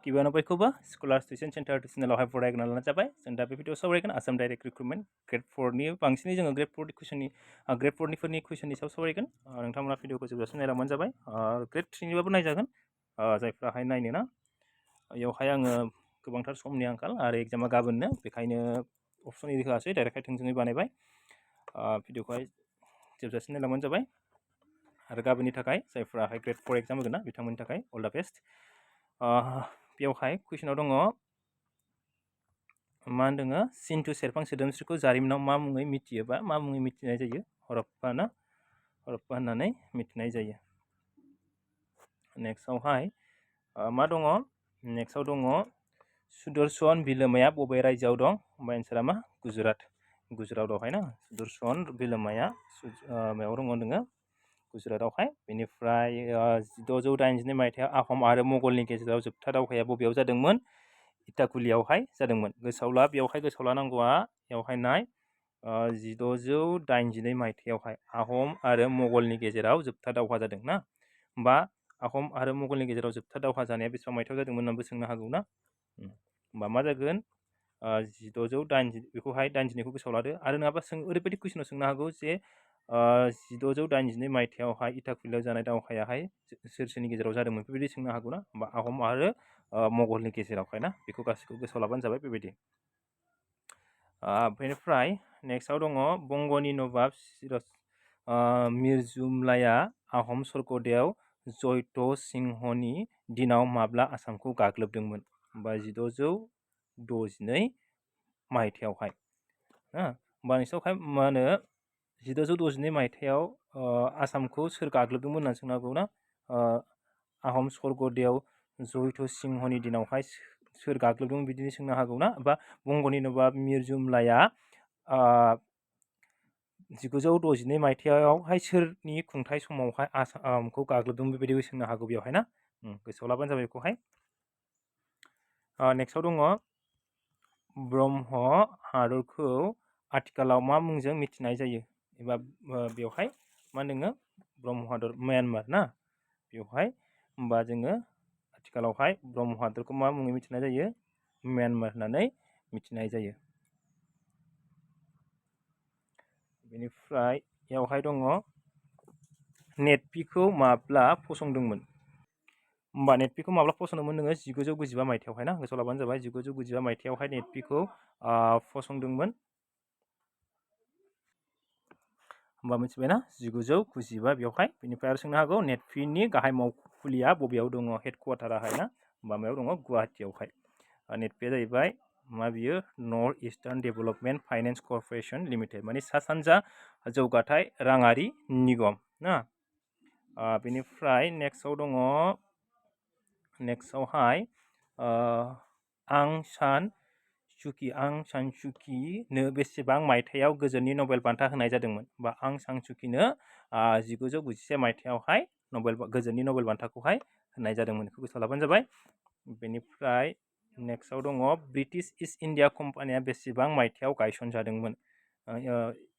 गिबियावनो बयखौबो स्कलार्स tuition centre चेनेलावहाय फरायग्रा लानाय जाबाय। जों दा बे भिडिअ सावरायगोन आसाम डाइरेक्ट रिक्रुटमेन्ट ग्रेड 4नि बांसिनै जोङो ग्रेड 4 कुइसननि ग्रेड 4निफोरनि कुइसननि सायाव सावरायगोन। नोंथांमोना भिडिअखौ जोबजासिम नायलांबानो जाबाय। ग्रेड 3निबाबो नायजागोन जायफ्राहाय नायनो ना। बेयावहाय आङो गोबांथार समनि आंखाल आरो एग्जामा गाबोननो, बेखायनो अपसन एरि होआसै, डाइरेक्टहाय थोंजोङै बानायबाय। भिडिअखौहाय जोबजासिम नायलांबानो जाबाय। आरो गाबोननि थाखाय जायफ्राहाय ग्रेड 4 एग्जाम होगोन ना बिथांमोननि थाखाय अल दा बेस्ट। बेवहाय कुइसनाव दङ मा होनदों, सिन्धु सेरफां सोदोमस्रिखौ जारिमिनाव मा मुङै मिथियोबा मा मुङै मिथिनाय जायो? हरप्पा ना, हरप्पा होननानै मिथिनाय जायो। नेक्स्टआवहाय मा दङ? नेक्स्टआव दङ सुदर्शन बिलोमाया बबे रायजोआव दं? ओमफ्राय एन्सारा मा? गुजरात। गुजरातआवहाय ना सुदर्शन बिलोमाया मायाव दङ नोङो? गुजरातआवहाय। बेनिफ्राय 1682 मायथाइयाव आहम आरो मंगलनि गेजेराव जोबथा दावहाया बबेयाव जादोंमोन? इटाकुलियावहाय जादोंमोन। गोसोआव ला, बेयावहाय गोसोआव लानांगौआ बेयावहाय नाय 1682 मायथाइयावहाय आहम आरो मंगलनि गेजेराव जोबथा दावहा जादों ना। होमबा आहम आरो मंगलनि गेजेराव जोबथा दावहा जानाया बेसेबां मायथाइयाव जादोंमोन होननानैबो सोंनो हागौ ना। होमबा मा जागोन? 1682 बेखौहाय 82खौ गोसोआव लादो। आरो नङाबा ओरैबायदि कुइसनाव सोंनो हागौ जे 1682 मायथाइयावहाय इटाकुलियाव जानाय दावहायाहाय सोर सोरनि गेजेराव जादोंमोन बेबायदि सोंनो हागौ ना। होमबा आहम आरो मंगलनि गेजेरावहाय ना, बेखौ गासैखौबो गोसोआव लाबानो जाबाय बेबायदि। बेनिफ्राय नेक्स्टआव दङ बंग'नि नवाब मिर्जुमलाया आहम स्वर्गदेव जयन्त सिंहनि दिनाव माब्ला आसामखौ गाग्लोबदोंमोन? होमबा 1662 मायथाइयावहाय। होमबा नोंसोरावहाय मा होनो 1662 मायथाइयाव आसामखौ सोर गाग्लोबदोंमोन होननानै सोंनो हागौ ना। आहम स्वर्गदेव जयन्त सिंहनि दिनावहाय सोर गाग्लोबदोंमोन बिदिनो सोंनो हागौ ना। बा बंग'नि नवाब मिर्जुमलाया 1962 मायथाइयावहाय सोरनि खुंथाइ समावहाय आसामखौ गाग्लोबदोंमोन बेबायदिबो सोंनो हागौ बेवहाय ना। गोसोआव लाबानो जाबाय बेखौहाय। नेक्स्टआव दङ ब्रह्म हादरखौ आथिखालाव मा मुंजों मिथिनाय जायो? एबा बेवहाय मा होनदों? ब्रह्म हादर म्यानमार ना बेवहाय। होमबा जोङो आथिखालावहाय ब्रह्म हादरखौ मा मुङै मिथिनाय जायो? म्यानमार होननानै मिथिनाय जायो। बेनिफ्राय बेयावहाय दङ नेटपिखौ माब्ला फसंदोंमोन? होमबा नेटपिखौ माब्ला फसंदोंमोन नोङो? 1995 मायथाइयावहाय ना, गोसोआव लाबानो जाबाय। 1995 मायथाइयावहाय नेटपिखौ फसंदोंमोन। होमबा मिथिबायना 1995 बेवहाय। बेनिफ्राय आरो सोंनो हागौ नेटपिनि गाहाय मावखुलिया बबेयाव दङ? हेडक्वार्टाराहाय ना, होमबा मायाव दङ? गुवाहाटियावहाय। नेटपिया जाहैबाय मा बियो? North eastern development finance corporation limited, माने सा सानजा जौगाथाय राङारि निगम ना। बेनिफ्राय नेक्स्टआव दङ, नेक्स्टआवहाय आं सान सुकीनो बेसेबां मायथाइयाव गोजोननि नबेल बान्था होनाय जादोंमोन? बा आं सान सुकीनो 1991 मायथाइयावहाय गोजोननि नबेल बान्थाखौहाय होनाय जादोंमोन। बेखौ गोसोआव लाबानो जाबाय। बेनिफ्राय नेक्स्टआव दङ ब्रिटिश इस्ट इन्डिया कम्पानिया बेसेबां मायथाइयाव गायसनजादोंमोन?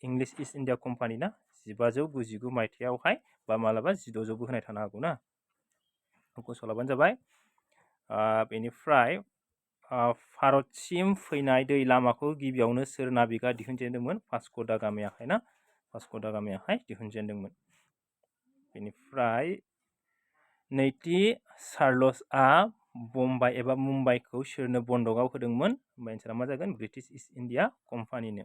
इंलिश इस्ट इन्डिया कम्पानि ना, 1599 मायथाइयावहाय, बा मालाबा 1600बो होनाय थानो हागौ ना। गोसोआव लाबानो जाबाय। बेनिफ्राय भारतसिम फैनाय दै लामाखौ गिबियावनो सोर नाबिकआ दिहुनजेनदोंमोन? भास्क' दा गामायाहाय ना, भास्क' दा गामायाहाय दिहुनजेनदोंमोन। बेनिफ्राय नैथि चार्ल्सआ बम्बाइ एबा मुम्बाइखौ सोरनो बन्दकआव होदोंमोन? होमबा एन्सारा मा जागोन? British East India कम्पानिनो।